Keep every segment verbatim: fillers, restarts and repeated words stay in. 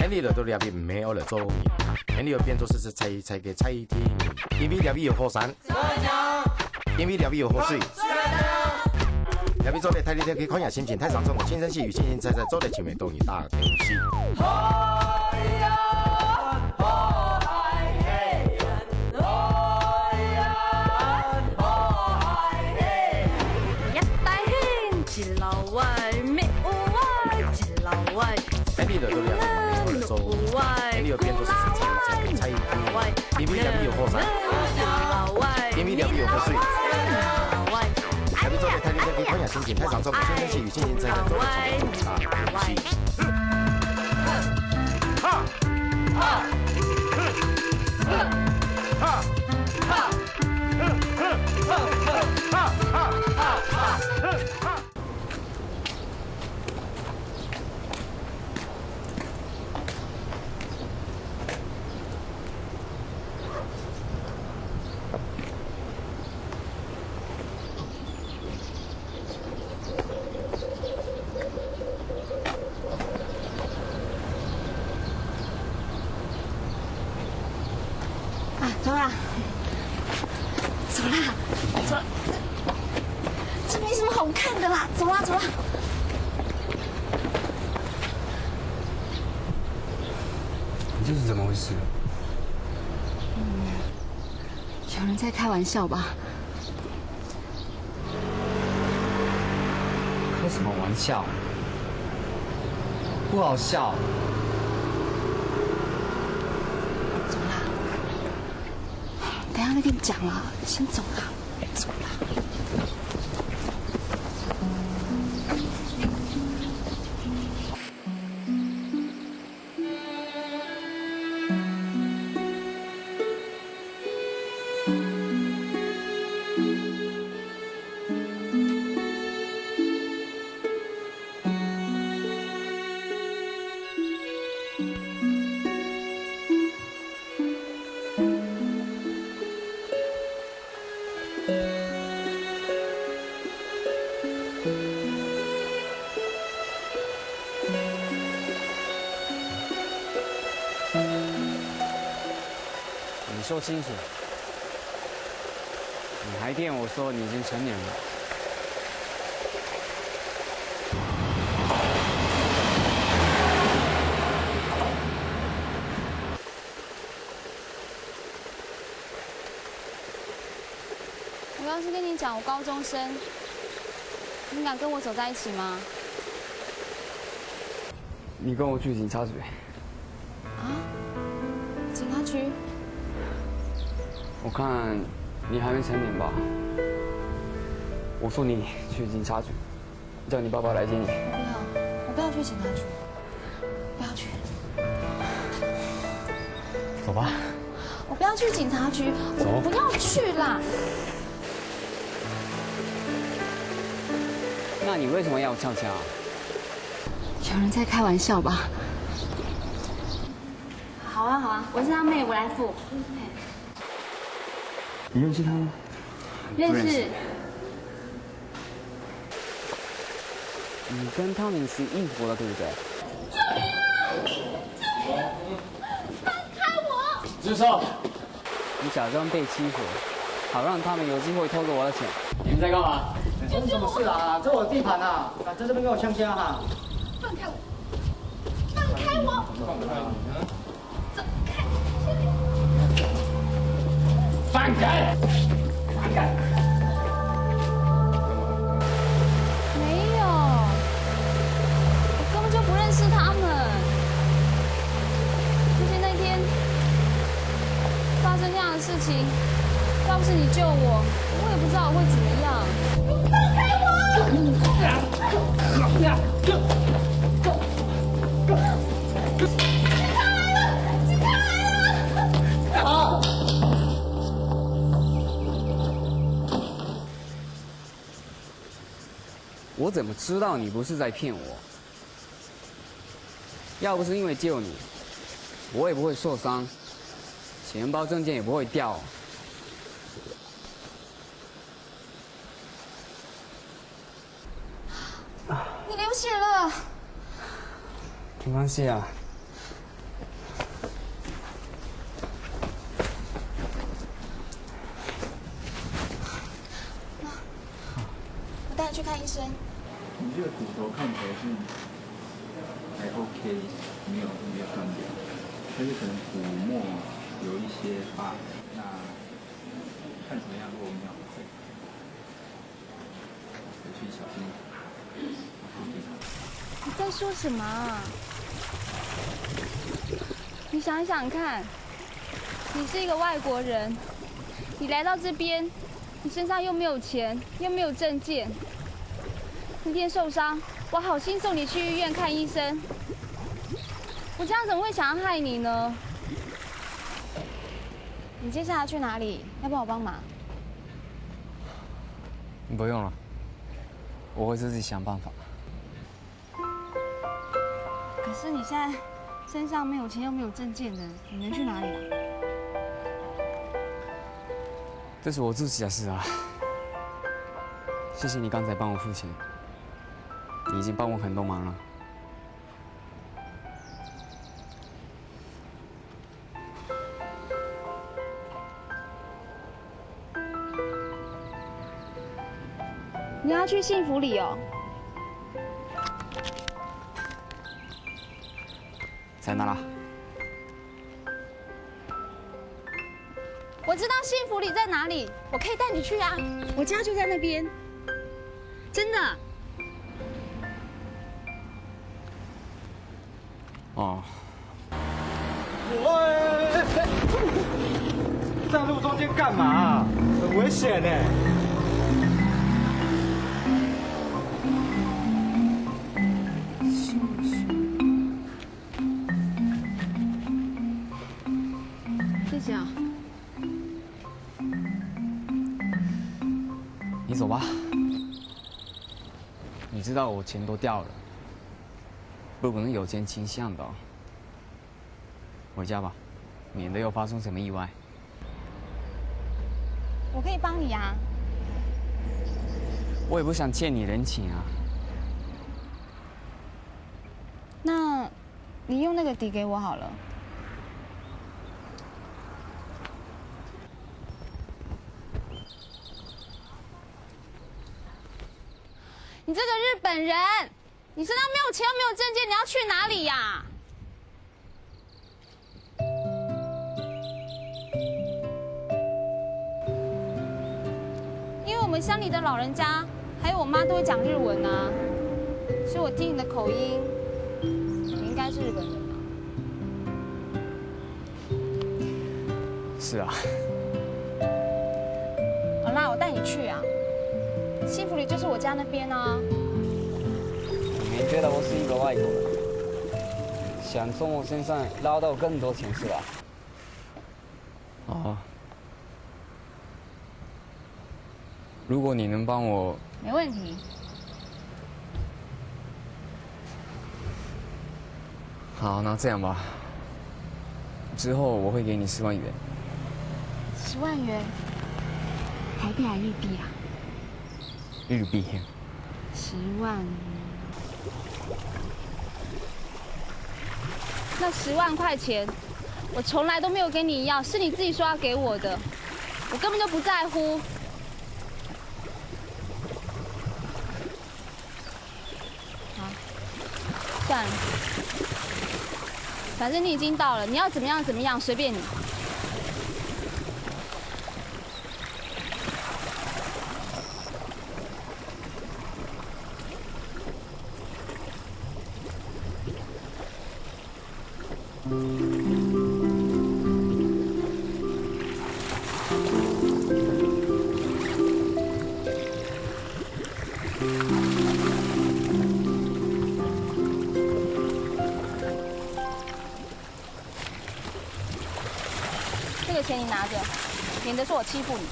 𫣆俚來到這位毋係愛來做人，𫣆俚愛變做係實實在在个在地人，因為這位有火山，因為這位有河水，這位做得大力跳去看下心情，大聲唱歌，輕聲細語，輕輕在在，做得親密動人大頭戲。一大興，一老外，咩有外，一老外。 𫣆俚來到這位毋係愛來做人，𫣆俚愛變做實實在在个在地人，因為這位有火山，因為這位有河水，這位做得大力跳去看下心情，大聲唱歌，輕聲細語，輕輕在在，做得親密動人大頭戲。啊，走啦，走啦，走啦，这没什么好看的啦，走啦，走啦。你这是怎么回事？嗯，有人在开玩笑吧？ 开什么玩笑？不好笑。走啦，等一下再跟你讲啦，先走啦，走啦。 你说清楚，你还骗我说你已经成年了。 我要是跟你讲我高中生，你敢跟我走在一起吗？你跟我去警察局。啊？警察局？我看你还没成年吧。我送你去警察局。 叫你爸爸来接你。我不要，我不要去警察局，不要去。走吧。我不要去警察局，走。我不要去啦。那你为什么要翘翘？有人在开玩笑吧？好啊，好啊，我是他妹，我来付。你认识他吗？认识。 你跟他们是一伙的，对不对？放开我！住手！你假装被欺负，好让他们有机会偷走我的钱。你们在干嘛？发生什么事啦？这我地盘啊！敢在这边跟我呛虾哈？放开我！放开我！放开！ 走开！放开！放开！没有，我根本就不认识他们。而且那天发生那样的事情，要不是你救我，我也不知道我会怎么样。放开我！ 我怎么知道你不是在骗我？要不是因为救你，我也不会受伤，钱包证件也不会掉。 你流血了。没关系啊，去看医生。你这个骨头看起来是还 OK，没有没有断掉，但是可能骨膜有一些发炎，那看怎么样，如果没有再回去小心。你在说什么啊？你想一想看，你是一个外国人，你来到这边，你身上又没有钱，又没有证件，那天受伤，我好心送你去医院看医生，我这样怎么会想要害你呢？你接下来去哪里？要不要我帮忙？不用了，我会自己想办法。可是你现在身上没有钱又没有证件的，你能去哪里啊？这是我自己的事啊。谢谢你刚才帮我付钱，你已经帮我很多忙了。你要去幸福里哦？在哪啦？我知道幸福里在哪里，我可以带你去啊。我家就在那边，真的。哦，喂，站路中间干嘛、啊？很危险呢、谢谢啊。你走吧。你知道我钱都掉了，不可能有钱清醒的哦。回家吧，免得又发生什么意外。我可以帮你啊。我也不想欠你人情啊。那你用那个抵给我好了。你这个日本人，你身上没有钱又没有证件，你要去哪里呀？因为我们乡里的老人家还有我妈都会讲日文啊，所以我听你的口音，你应该是日本人啊。是啊。好啦，我带你去啊。幸福里就是我家那边啊。你没觉得我是一个外国人，想从我身上捞到更多钱是吧？哦，如果你能帮我，没问题。好，那这样吧，之后我会给你十万元。十万元，台币还日币啊？日币。十万。那十万块钱，我从来都没有跟你要，是你自己说要给我的，我根本就不在乎。好，算了，反正你已经到了，你要怎么样怎么样，随便你。这个钱你拿着，免得说我欺负你。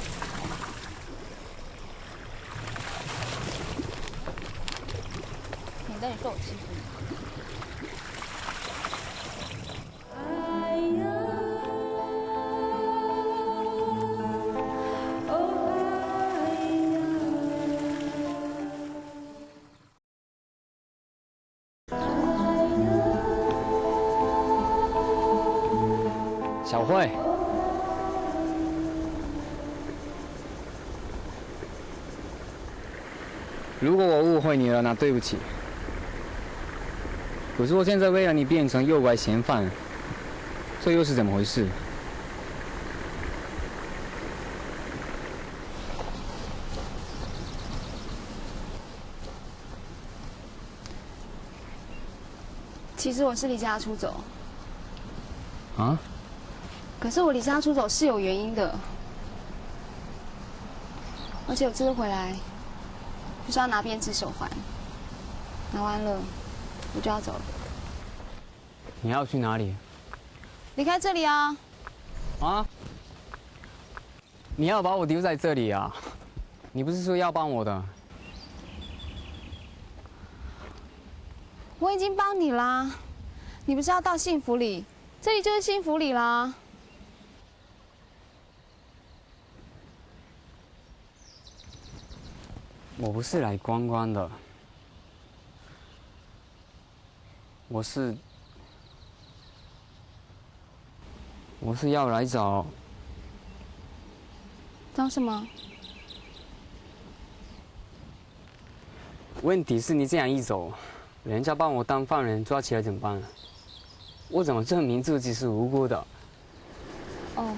免得你说我欺负你。小慧。如果我误会你了，那对不起。可是我现在为了你变成诱拐嫌犯，这又是怎么回事？其实我是离家出走。啊？可是我离家出走是有原因的，而且我这次回来就是要拿编织手环，拿完了我就要走了。你要去哪里？离开这里啊！啊？你要把我丢在这里啊？你不是说要帮我的？我已经帮你啦，你不是要到幸福里？这里就是幸福里啦。我不是来观光的，我是，我是要来找。找什么？问题是你这样一走，人家把我当犯人抓起来怎么办？我怎么证明自己是无辜的？哦，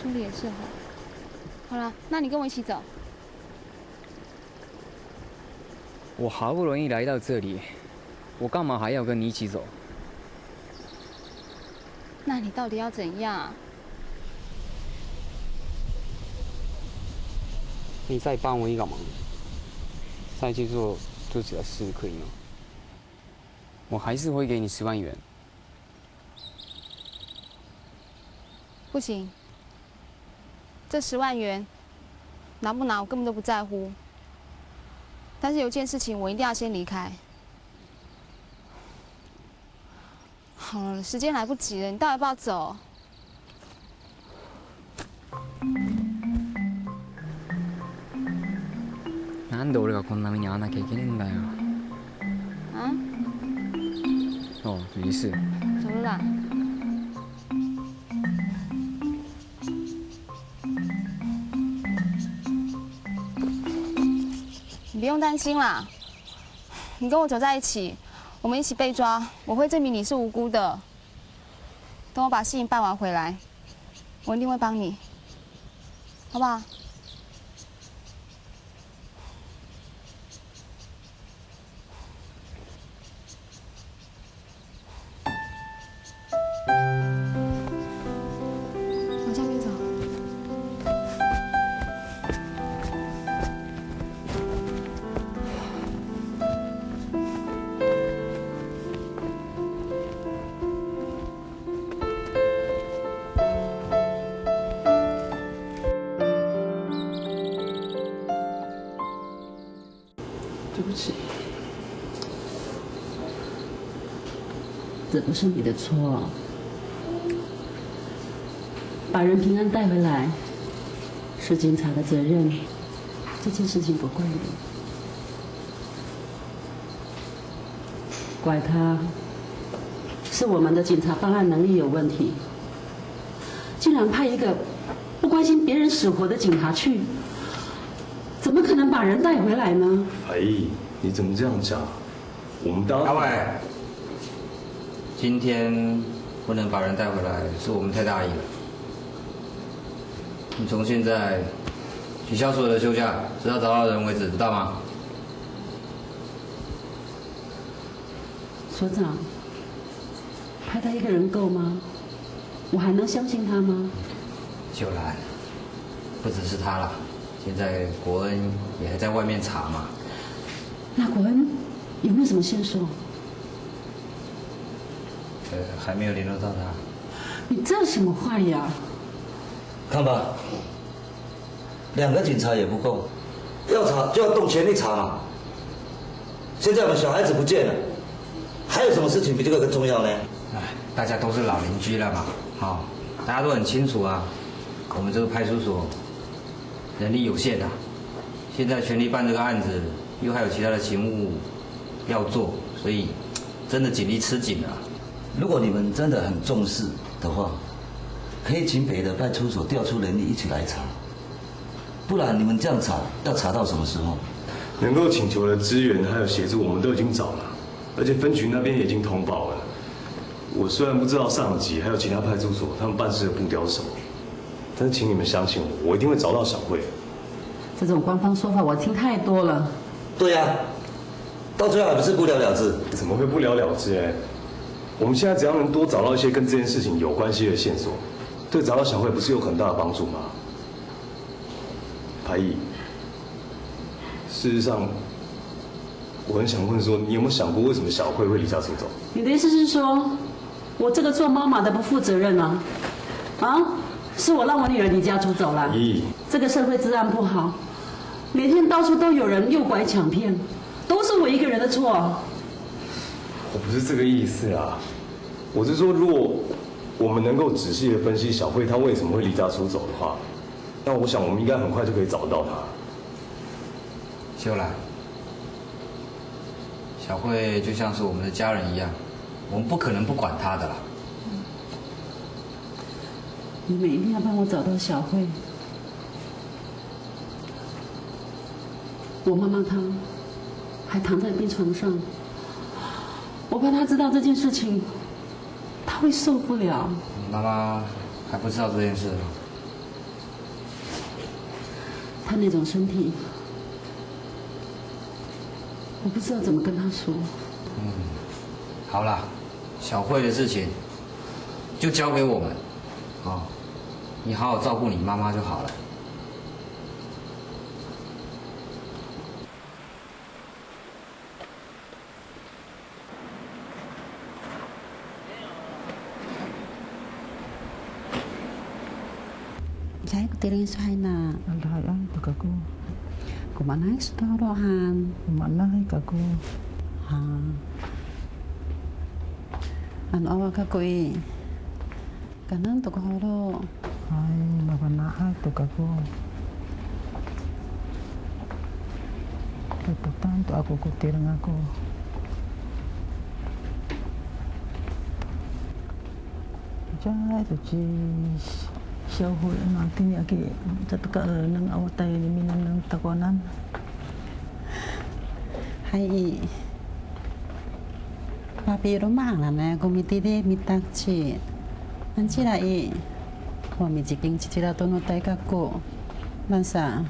说的也是哈。好了，那你跟我一起走。我好不容易来到这里，我干嘛还要跟你一起走？那你到底要怎样？你再帮我一个忙，再去做自己的事，可以吗？我还是会给你十万元。不行，这十万元拿不拿我根本都不在乎。但是有一件事情我一定要先离开。好了，时间来不及了，你到底要不要走？なんで俺がこんな目に遭わなきゃいけねえんだよ。啊？哦，没事。走了啦。你不用担心啦，你跟我走在一起，我们一起被抓，我会证明你是无辜的。等我把事情办完回来，我一定会帮你，好不好？往下面走。对不起，这不是你的错。把人平安带回来是警察的责任，这件事情不怪你，怪他是我们的警察办案能力有问题。 竟然派一个不关心别人死活的警察去，怎么可能把人带回来呢？哎，你怎么这样讲？我们当阿伟，今天不能把人带回来，是我们太大意了。你从现在取消所有的休假，直到找到人为止，知道吗？所长，派他一个人够吗？我还能相信他吗？秀兰，不只是他啦，现在国恩也还在外面查嘛。那国恩有没有什么线索？呃，还没有联络到他。你这什么话呀？看吧，两个警察也不够，要查就要动全力查嘛。现在我们小孩子不见了，还有什么事情比这个更重要呢？哎，大家都是老邻居了嘛，哈、大家都很清楚啊，我们这个派出所人力有限啊，现在全力办这个案子，又还有其他的勤务要做，所以真的警力吃紧了啊。如果你们真的很重视的话，可以请别的派出所调出人力一起来查，不然你们这样查，要查到什么时候？能够请求的资源还有协助，我们都已经找了，而且分局那边也已经通报了。我虽然不知道上级还有其他派出所他们办事的步调是什么，但是请你们相信我，我一定会找到小慧。这种官方说法我听太多了。对呀、到最后还不是不了了之？怎么会不了了之？哎，我们现在只要能多找到一些跟这件事情有关系的线索，对找到小慧不是有很大的帮助吗？排义，事实上，我很想问说，你有没有想过为什么小慧会离家出走？你的意思是说，我这个做妈妈的不负责任啊？啊，是我让我女儿离家出走啦？咦，这个社会治安不好，每天到处都有人诱拐抢骗，都是我一个人的错。我不是这个意思啊，我是说，如果我们能够仔细的分析小慧她为什么会离家出走的话，那我想我们应该很快就可以找到她。秀兰，小慧就像是我们的家人一样，我们不可能不管她的啦。你们一定要帮我找到小慧。我妈妈她还躺在病床上，我怕她知道这件事情，她会受不了。你妈妈还不知道这件事吗？她那种身体，我不知道怎么跟她说。好啦，小慧的事情就交给我们，哦，你好好照顾你妈妈就好了。Lahi ko tiring suhay na. Lahi ay, to kako. Kumanay sa toro han. Kumanay kako. Ha. Ano awa kako i. Kanan to ko holo. Ay, mapanaay to kako. Kaiputan to ako ko tiring ako. Jai to ci siyaw hui ano tini aki jatuka nang awatay ni minang nang takonan. Hay i. Papi ruma ang nanay ko mitili mitakci. Anci lai i. Wa miciking cicila tunutay kako. Mansa,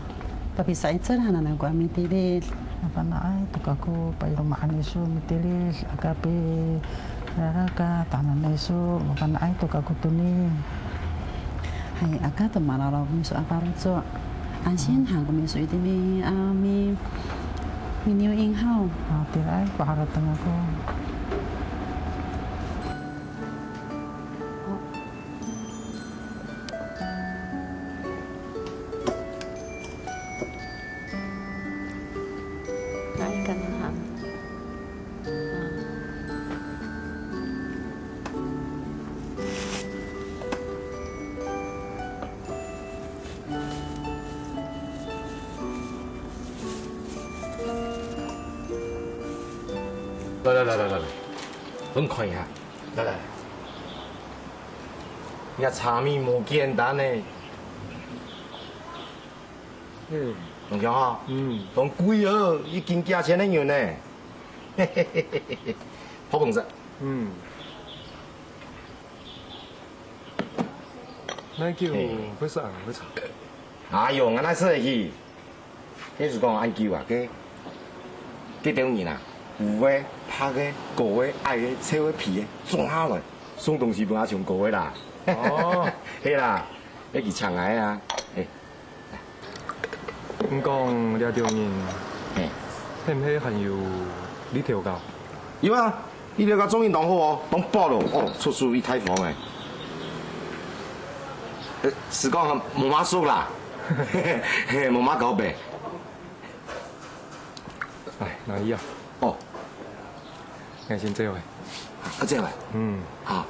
papi sa icel hanan ako a mitilid. Napanaay to kako pairumaan iso mitilid, akapi raraka tanan iso, mapanaay to kako tuni. Hay, aka to malalaw ko miso a paruco. Ansin han ko miso itini a mi miniwing haw. Tiray, paharatang ako.来来来来来来，分看一下，来来，你看茶米无简单呢。嗯，龙兄哈，嗯，当贵哦，一斤价钱的银呢。嘿嘿嘿嘿嘿，好朋友，嗯，那就会是俺个茶。哎呦，俺那是去。 你是讲恁久啊？个，个等人啊，有个、白个、高个、矮个、瘦个、肥个，总下来，送东西分阿雄哥个啦。哦，系啦，要去抢个啊，哎。你讲这种人，嘿，是毋是还有你调教？有啊，你调教种人当好哦，当饱了，哦，出手一大方哎。呃，是讲无嘛熟啦。 嘿，无嘛搞白。哎，哪里啊？哦，我先走了。啊，这样啊。嗯，好，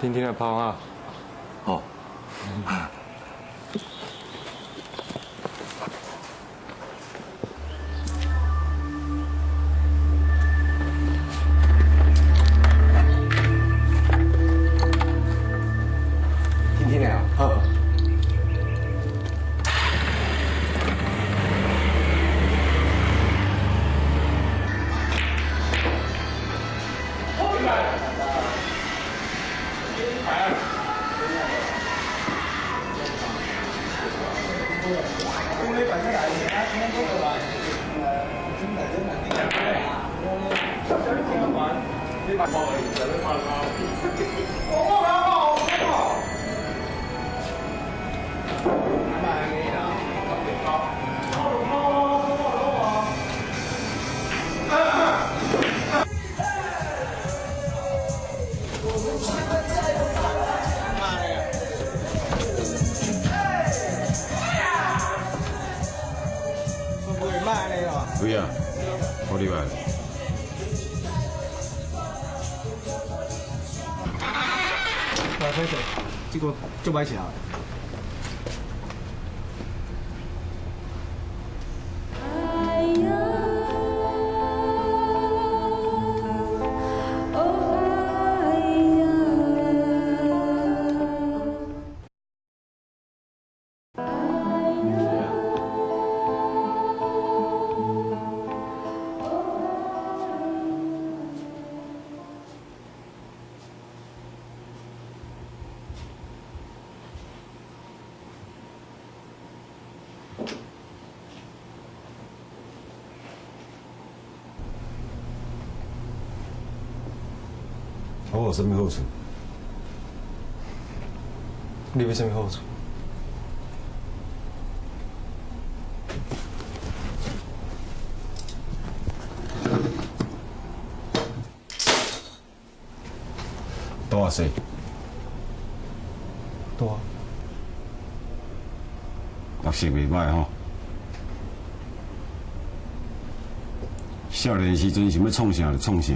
听听的泡啊。好。听听的啊。好。對啊，好禮拜。來，歹勢，這个足歹食。 啊，我有啥物好處？你有啥物好處？ 大細？大。學習袂歹吼。少年時陣想欲創啥就創啥，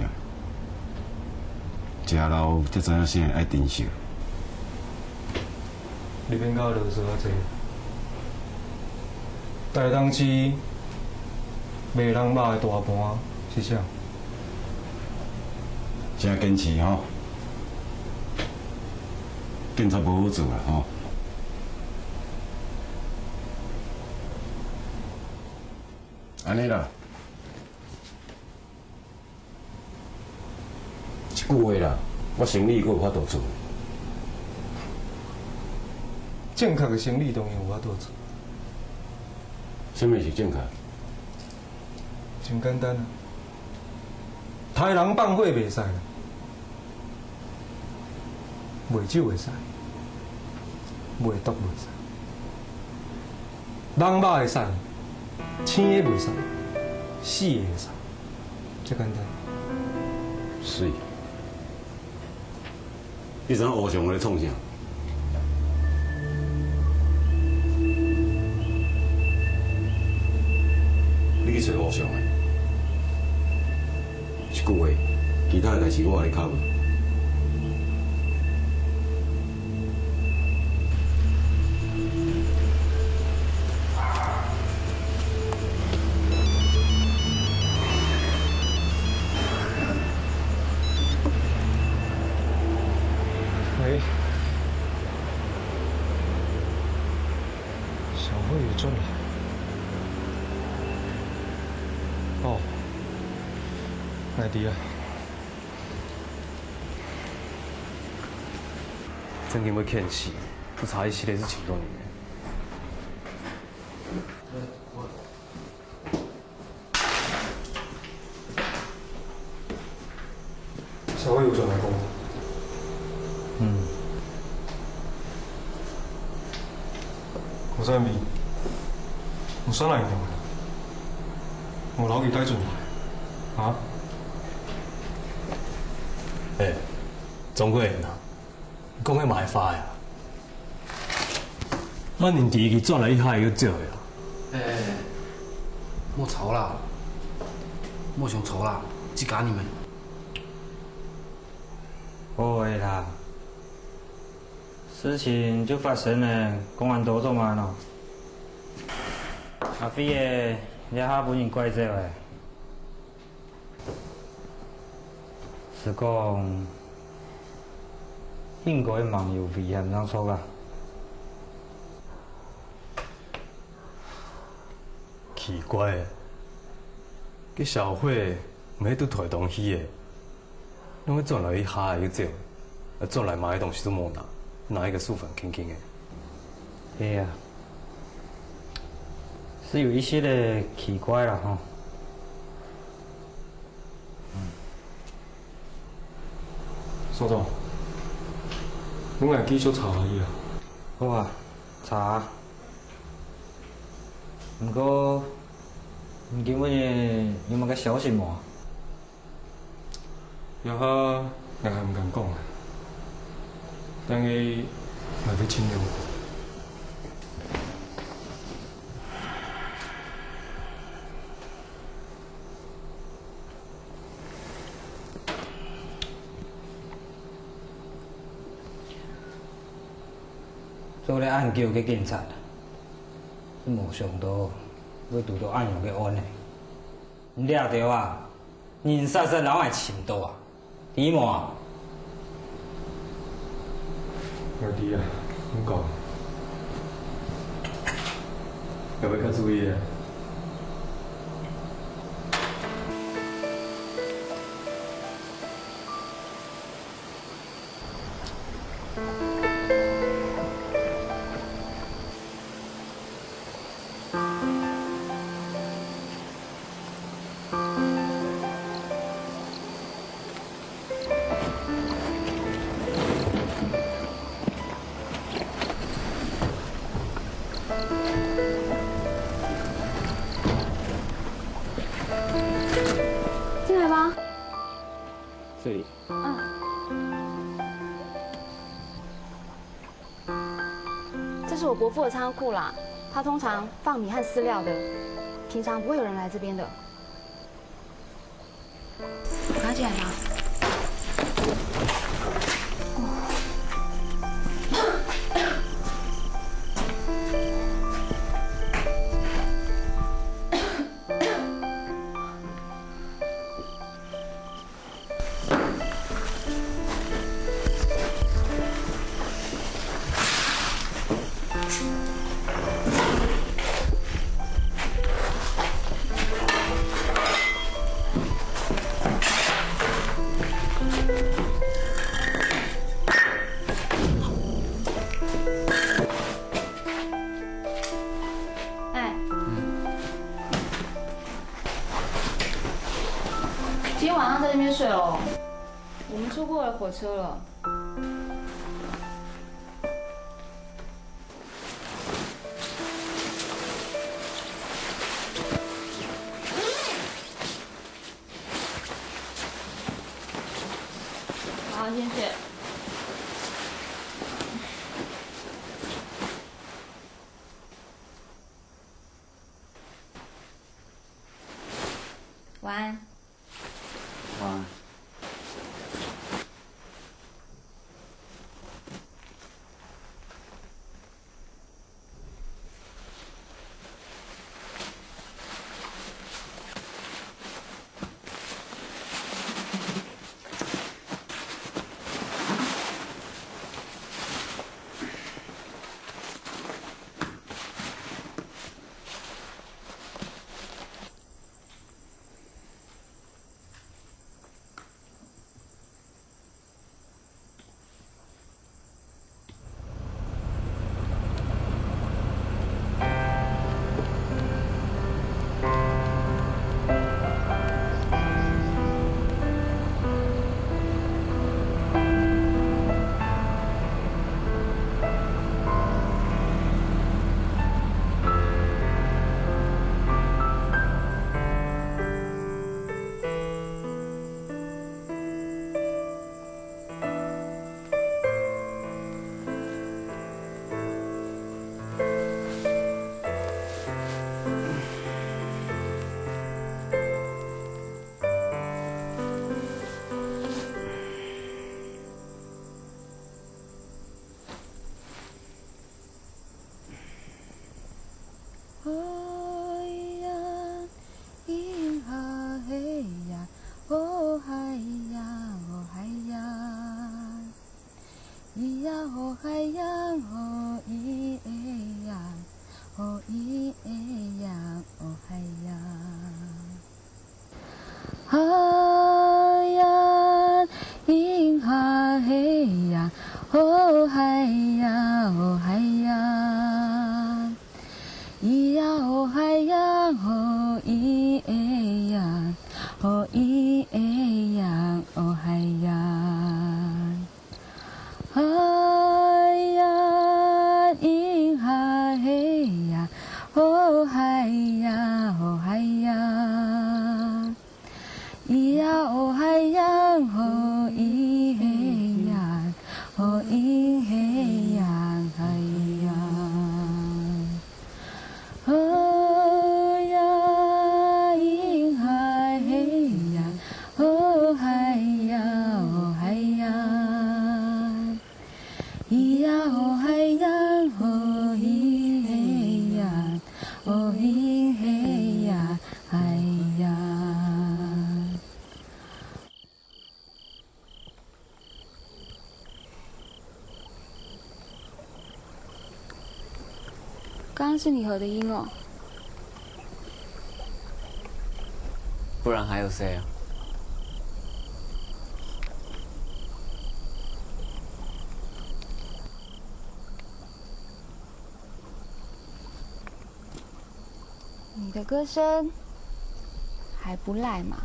食老才知影啥愛珍惜。 你免甲我囉嗦遐濟。逐冬市賣人肉的大盤是啥？真堅持吼，警察無好做啦吼。按呢啦。 一句話啦，我生理閣有法度做。正確的生理當然有法度做。啥物是正確？真簡單啊，刣人放火袂使啦，賣酒會使，賣毒袂使，人肉會使，生的袂使，死的會使。 遮簡單。媠。你知影和尚咧創啥？你去揣和尚的。一句話，其他的代誌我共你敲無。 喂，小慧有轉來。哦，𠊎知啊。正經會譴死，不差一息仔就尋著你。 小慧有轉來講。嗯。講啥物？有啥人用啊？無摎佢帶轉來啊？欸，鍾貴人啊，你講个麼个話呀？ 麼人知佢轉來一下又走了。欸，莫吵啦，莫想吵啦，自家你們。好个啦，事情就發生了，講恁多做麼个呢？阿輝仔，這下分人拐走了。 係講，應該吂有危險正著啊。奇怪，該小慧毋係對臺東去个，仰會轉來一下又走？啊，轉來麼个東西都無拿，拿一個素粉輕輕个。係啊，係有一息仔奇怪啦吼。所長，你愛繼續查下去啊？好啊，查啊。毋過，你今晡日有麼个消息無？這下𠊎還毋敢講啊，但係𠊎會盡量。 做了恁久个警察，無想到會堵到恁樣个案呢。你這兜啊，人煞煞摎𠊎尋到啊！ 知無啊？𠊎知啊，你講。𠊎會較注意个。 进来吧。这里。嗯。这是我伯父的仓库啦，他通常放米和饲料的，平常不会有人来这边的。 拿起来吧。哎，今天晚上在这边睡哦，我们错过了火车了。 好，谢谢。晚安。晚安。 海洋，银河海洋，哦海洋，哦海洋。咿呀哦海洋，哦咿哎呀，哦咿哎呀，哦海洋。 海洋，银河海洋，哦海洋，哦海洋。咿呀哦海洋，哦咿哎呀，哦咿哎呀，哦海洋。呀哦嗨呀，哦咿嘿呀，哦咿嘿呀，嗨呀。哦呀，咿嗨嘿呀，哦嗨呀，哦嗨呀。咿呀哦嗨呀，哦咿嘿呀，哦咿嘿呀，嗨呀。 刚刚是你和的音哦。不然还有谁啊？你的歌声还不赖嘛。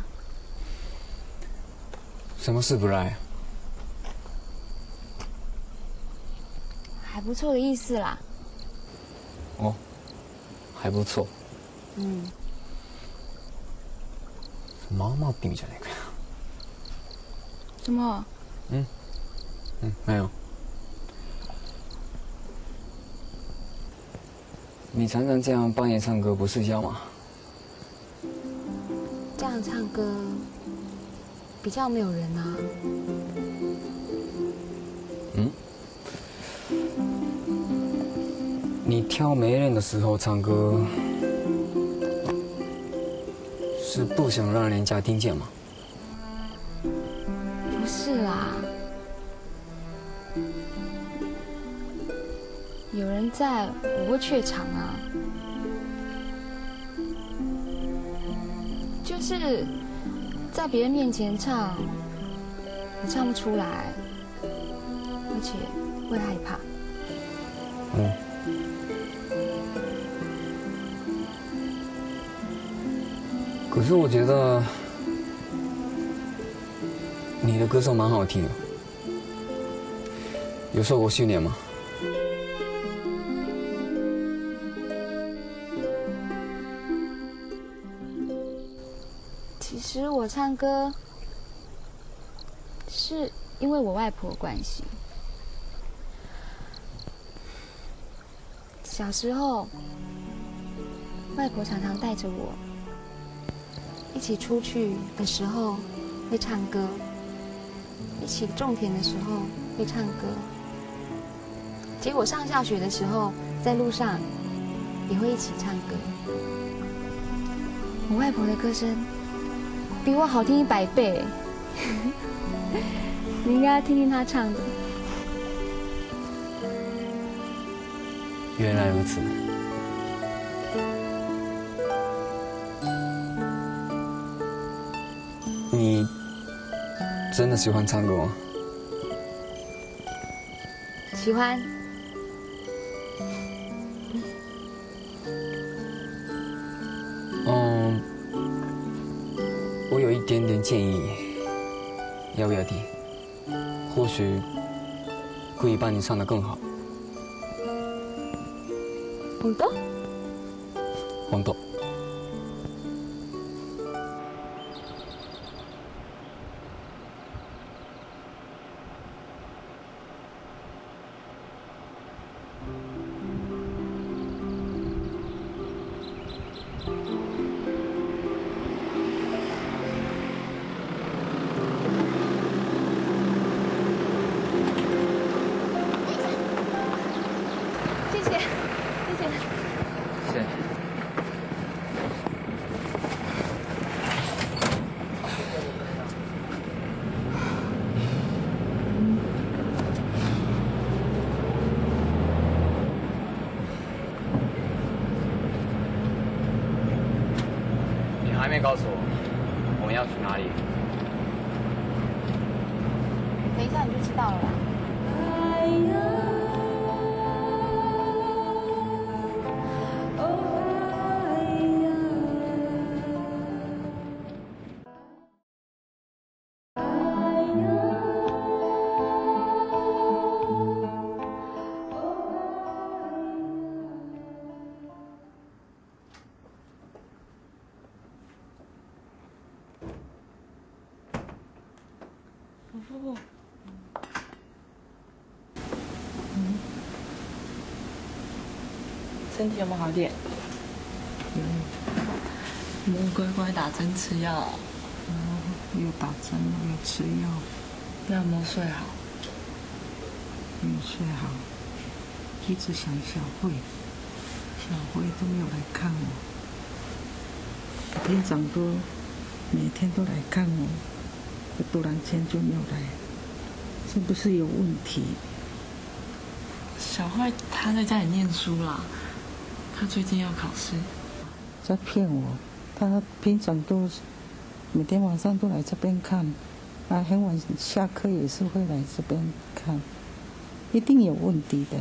什么是不赖？还不错的意思啦。哦，还不错。嗯。まあまあって意味じゃないか。什么？嗯，嗯，没有。你常常这样半夜唱歌，不睡觉吗？这样唱歌比较没有人啊。嗯？你挑没人的时候唱歌，是不想让人家听见吗？不是啦，有人在，我会怯场啊。就是在别人面前唱，我唱不出来，而且会害怕。嗯。可是我觉得你的歌声蛮好听的。 有受过训练吗？其实我唱歌是因为我外婆的关系。小时候，外婆常常带着我一起出去的时候会唱歌，一起种田的时候会唱歌。结果上下学的时候，在路上也会一起唱歌。我外婆的歌声比我好听一百倍，你应该要听听她唱的。 原来如此。你真的喜欢唱歌吗？喜欢。嗯，我有一点点建议，要不要听？ 或许可以帮你唱得更好。本当？本当。谢谢，谢谢。谢谢。 你还没告诉我，我们要去哪里？等一下你就知道了啦。身体有没有好一点？有。有没有乖乖打针吃药？有，有打针，有吃药。那有没有睡好？没有睡好，一直想小慧，小慧都没有来看我。平常都每天都来看我，突然间就没有来，是不是有问题？小慧她在家里念书啦，她最近要考试。在骗我，她平常都每天晚上都来这边看，啊，很晚下课也是会来这边看，一定有问题的。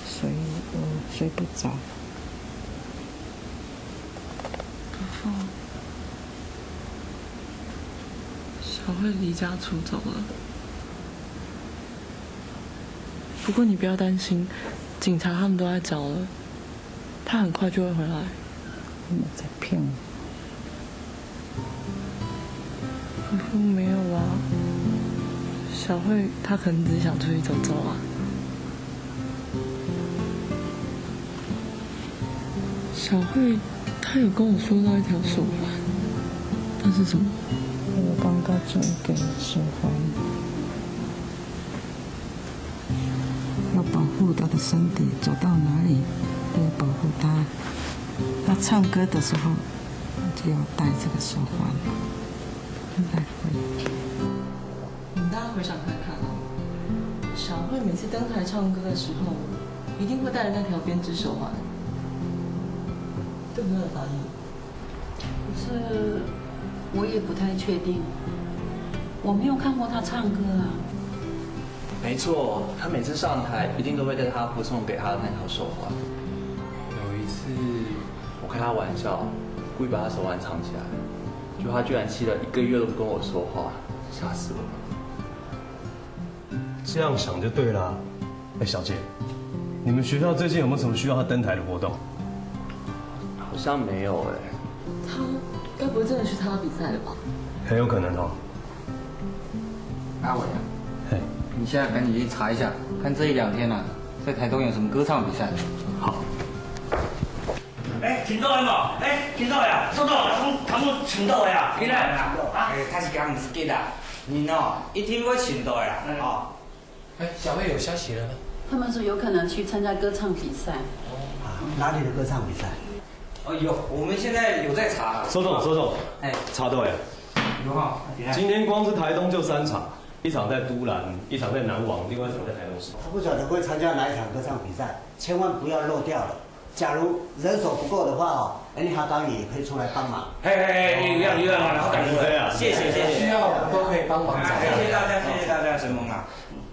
所以我睡不着。然后，小慧离家出走了。不过你不要担心，警察他们都在找了，她很快就会回来。他们在骗我。 我说没有啊，小慧她可能只是想出去走走啊。小慧她有跟我说到一条手环，那是什么？我帮她做一个手环，要保护她的身体，走到哪里都要保护她。她唱歌的时候，就要戴这个手环。 你大家回想看看哦，小慧每次登台唱歌的时候，一定会带着那条编织手环，对不对，法医？可是我也不太确定，我没有看过她唱歌啊。没错，她每次上台一定都会带她阿婆送给她的那条手环。有一次，我开她玩笑，故意把她手环藏起来，就她居然气了一个月都不跟我说话，吓死我了。这样想就对啦。哎，小姐，你们学校最近有没有什么需要她登台的活动？好像没有哎。她该不会真的去参加比赛了吧？很有可能哦。阿伟啊，嘿，你现在赶紧去查一下，看这一两天啊，在台东有什么歌唱比赛。好。 哎，請到了無？哎，請到了，收到了，頭先請到了，你來啊。哎，他是講毋是假啦，你哦，一定會請到的啦，哦。哎，小慧有消息了嗎？他们说有可能去参加歌唱比赛。啊，哪里的歌唱比赛？哦，有，我们现在有在查。收到，收到。哎，查到了。有哈，今天光是台东就三场，一场在都兰，一场在南王，另外一场在台东市。他不晓得会参加哪一场歌唱比赛，千万不要漏掉了。 假如人手不够的话哦，哎，你下当也可以出来帮忙。嘿嘿嘿，有样有样，好感谢，谢谢谢谢。需要我们都可以帮忙找。谢谢大家，谢谢大家，承蒙啊。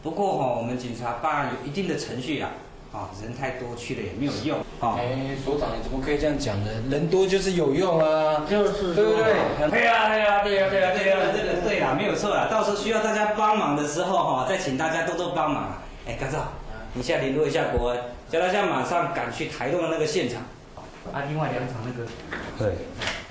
不过哈，我们警察办案有一定的程序啦，啊，人太多去了也没有用，啊。哎，所长，你怎么可以这样讲呢？人多就是有用啊，就是说，对不对？对啊，对啊，对啊，对啊，对啊，这个对啦，没有错啦。到时候需要大家帮忙的时候哈，再请大家多多帮忙啊。哎，嘎造，你现在联络一下伯恩，叫他现在马上赶去台东的那个现场。 啊，另外两场那个，对，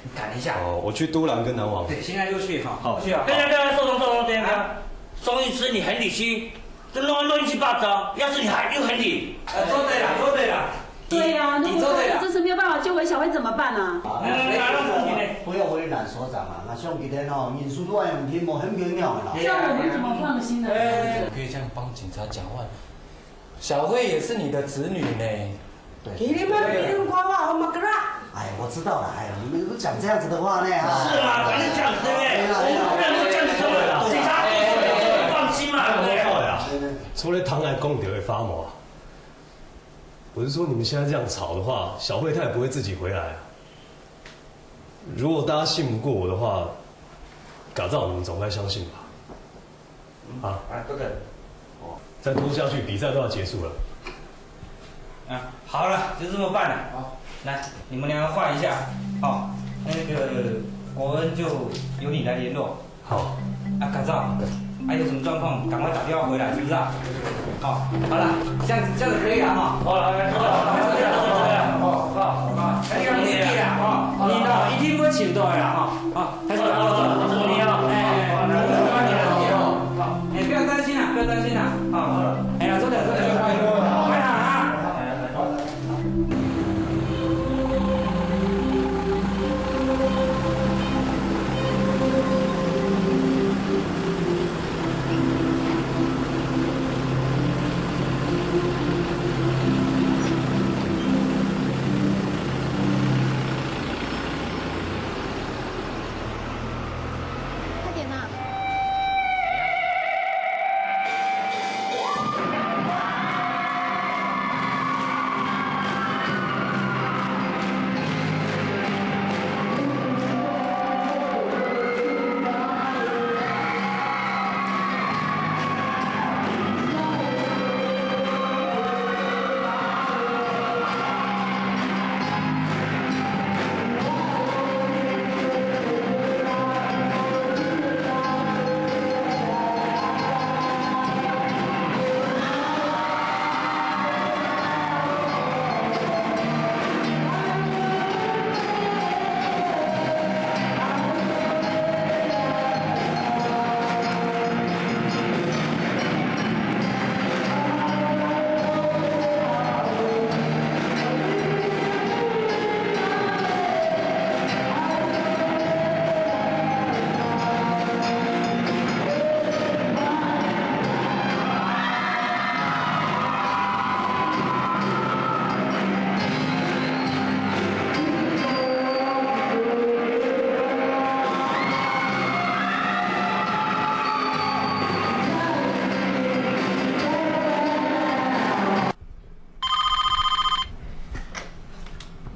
你赶一下。哦，我去都兰跟南王。对，现在就去哈。好。去啊。等等等等，收工收工，等等等。啊？松一枝，你很理亏，这弄得乱七八糟，要是你还又很理。呃，做对了，做对了。对呀，如果你做对了。真是没有办法救回小慧怎么办啊？啊，嗯，那那那不要为难所长啊，那像今天哦，人数都还有听，我很微妙的啦。这样我们怎么放心呢？哎，我可以这样帮警察讲话，小慧也是你的子女呢。 对。你们没有管我，我们个啦。哎，我知道了，哎，你们都讲这样子的话呢，啊。是啦，反正这样子，对不对？对啦，对啦。我们不能够这样子说了，警察都是放心嘛，对不对？除了唐来公德会发毛啊，我是说你们现在这样吵的话，小慧她也不会自己回来啊。如果大家信不过我的话，改造你们总该相信吧？ 啊，啊，等等。哦。再拖下去，比赛都要结束了。啊，好了，就这么办了。好。来，你们两个换一下。好，那个伯恩就由你来联络。好。啊，改造，还有什么状况，赶快打电话回来，是不是啊？好，好了，这样子，这样子可以了哈。好，来，来，好，好，好，好，好，那个你自己啦，哈，你呢，一定不会请到了啦，吼，好，開始了，好，祝你哦，哎，哎，哎，不要擔心啦，不要擔心啦，好，好了，哎呀，真的，真的，快點啊！快點啊！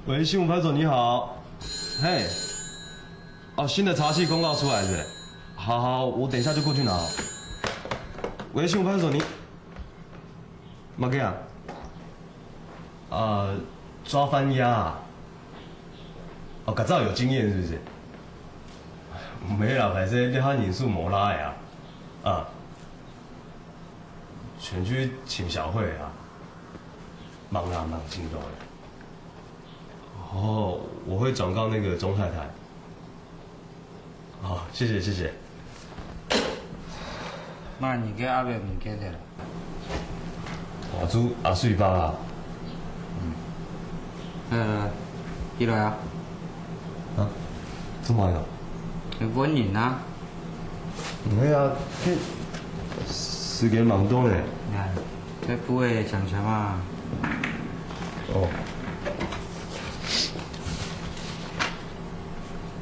喂，新闻派出所，你好。嘿，哦，新的查緝公告出來是不是？好好，我等一下就過去拿。喂，新闻派出所，你，麼个啊？呃，抓番鴨啊？哦，較早有經驗是不是？沒啦，反正這下人數無拉呀。啊，全區請小慧啊。 忙啦，忙，請多了。哦，我會轉告那個鍾太太。哦，謝謝，謝謝。媽，你个阿伯毋見忒了。阿珠，阿水爸啊。嗯。呃，起來啊。啊？做麼个啊？你問人啊？ 毋係啊，這時間吂到呢。哎，這布仔搶搶啊。哦。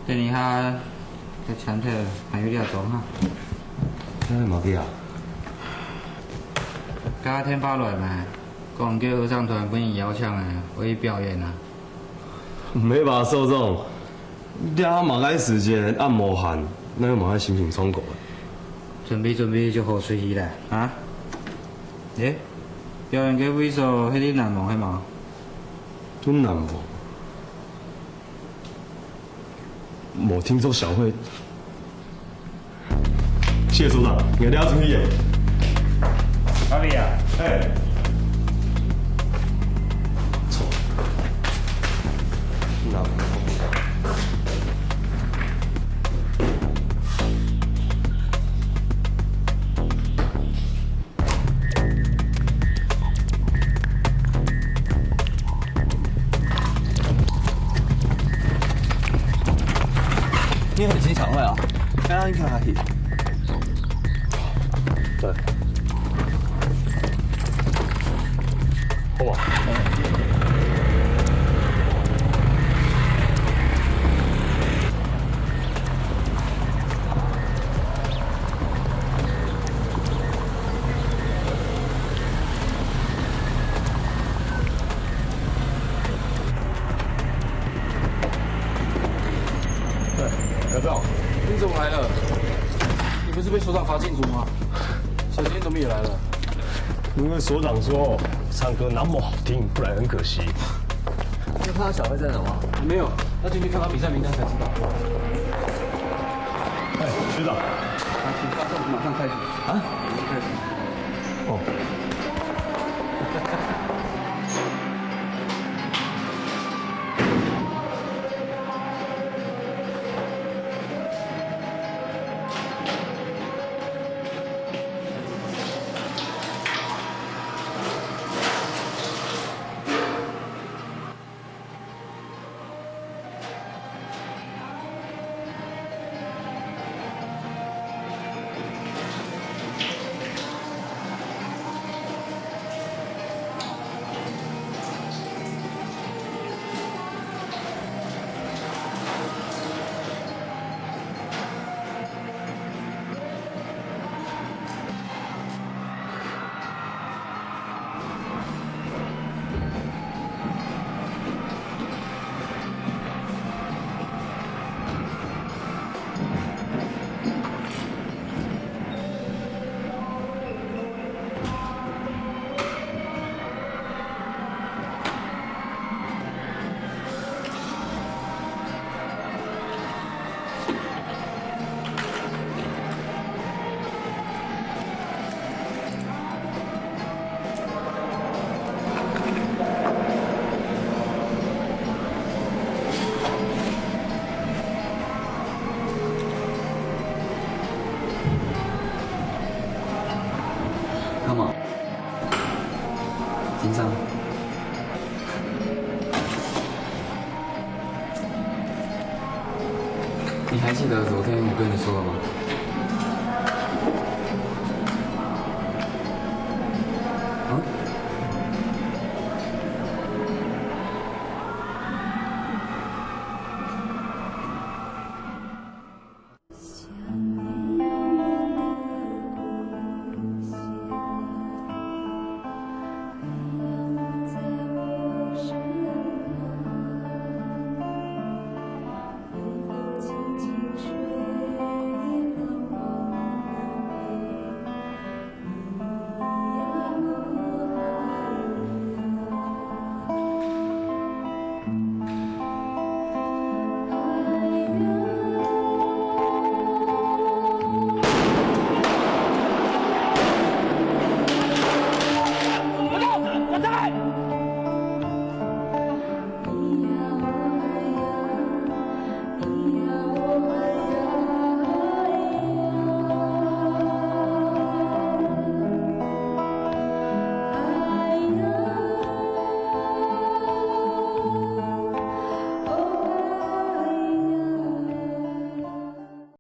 等一下，這餐廳還有這種哈。這係麼个啊？今仔天發來嘛，講叫合唱團分你邀請啊，愛去表演啊。毋係吧，社長？ 這下麼个時間，恁無閒，哪有麼个心情唱歌啊？準備準備就好出去啦，啊？誒，表演个位所，係你南門係無？真南門。無聽著小慧 謝謝所長，𠊎等愛出去了。阿偉啊，嘿。你很欣賞會啊？剛剛你看下去。對。好啊。哎，小赵，你怎么来了？你不是被所长罚禁足吗？小杰，你怎么也来了？因为所长说唱歌那么好听，不来很可惜。那他小孩在哪吗？没有，要进去看他比赛名单才知道。哎，学长。啊，请发送，马上开始。啊？马上开始。哦。你还记得昨天我跟你说的吗？啊？